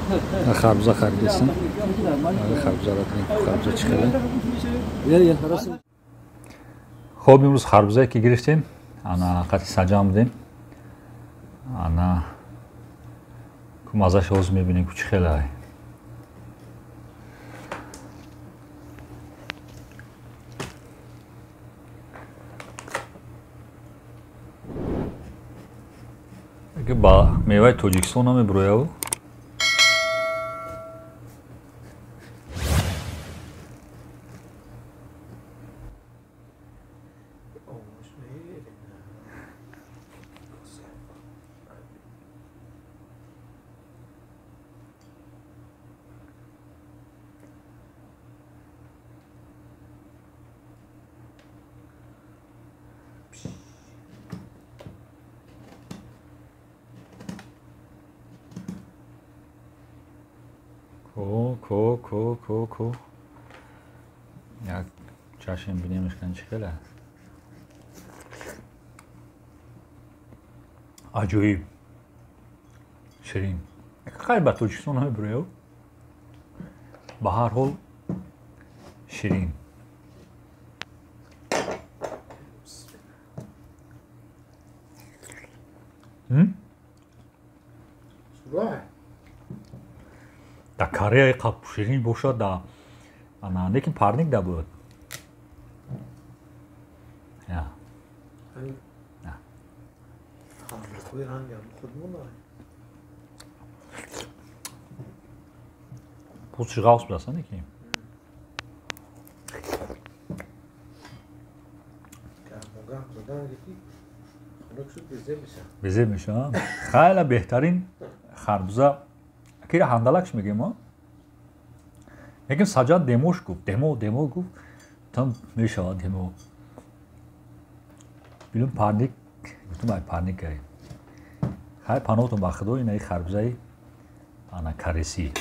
Харбуза харидесам. Харбузаро харбуза чӣ хеле? Хоб, имрӯз харбузае ки гирифтем, ана қати саҷам будем. Ана ку маззаш ҳозир мебинем ку чӣ хеле. Ба меваи Тоҷикистон намебурояв. Ко, ко, ко, ко. Як чашм бинемш кан чӣ хеле аст. Аҷоиб. Ширин. Хай ба Тоҷикистон намебурояв. Ба ҳар ҳол ширин. Да Корея қаб ширин бошад, да ана лекин парник да буд. Я. Пӯстши ғафс будааст, лекин. Безеб мешавад. Хеле беҳтарин харбуза. Кира ҳандалакш мегӯем, а? Лекин Саҷад демош гуфт, демо, демо гуфт, там мешавад демо. Билум парник, гуфтум ай парник ай. Хай паноҳтон ба Худо, инаи харбузаи ана каресӣ.